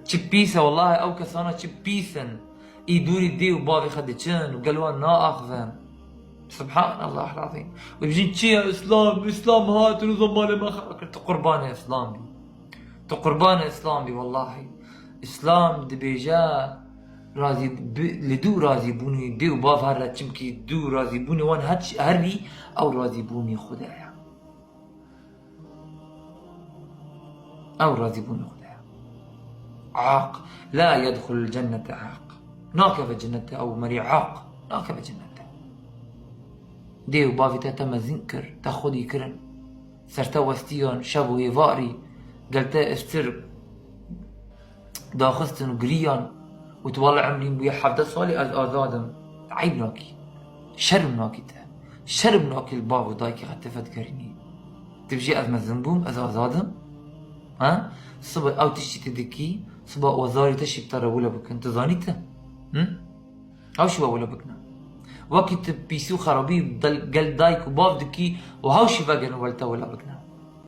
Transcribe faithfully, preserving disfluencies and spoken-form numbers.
Çi pîs e, wellahî ew kesana çi pîs in. Î dûrî dê û bavê xwe diçin û gel wan naaxivin. Subhanallah lazîm. Û dibêjin çi ye Îslam, Îslam hat û niza malê me xera kir. Tu qurbanê Îslam bî. Tu qurbanê Îslam bî wellahî. Îslam dibêje razî bi, li dû razîbûnî dê û bav here, çimkî dû razîbûnê wan her, herî ew razîbûnî Xwedê ye. Ew razîbûnê Xwedê ye. Aq. La yedxulul cennete aq. Nakeve cennete ew merî aq. Nakeve cennete. Dê û bavê te te mezin kir, te xwedî kirin. Ser te westiyan, şev û êvarî, gel te stir daxistin û giriyan û tu wele emrîn bûye hevdeh salî ez azad im. Eyb nakî. Şerm nakî te. Şerm nakî li bav û dayikê xwe te vedigerînî. Tu bijî ez mezin bûm, ez azad im. Ha? Sibe ew tiştî tu dikî, sibe wezarî te şî bi te re wile bikin. Tu zanî te? Hı? Ew şî we wile bikine. Wekî tu pîsî û xerabî del-, gel dayik û bav dikî û hew şî vegerin wele te wile bikine.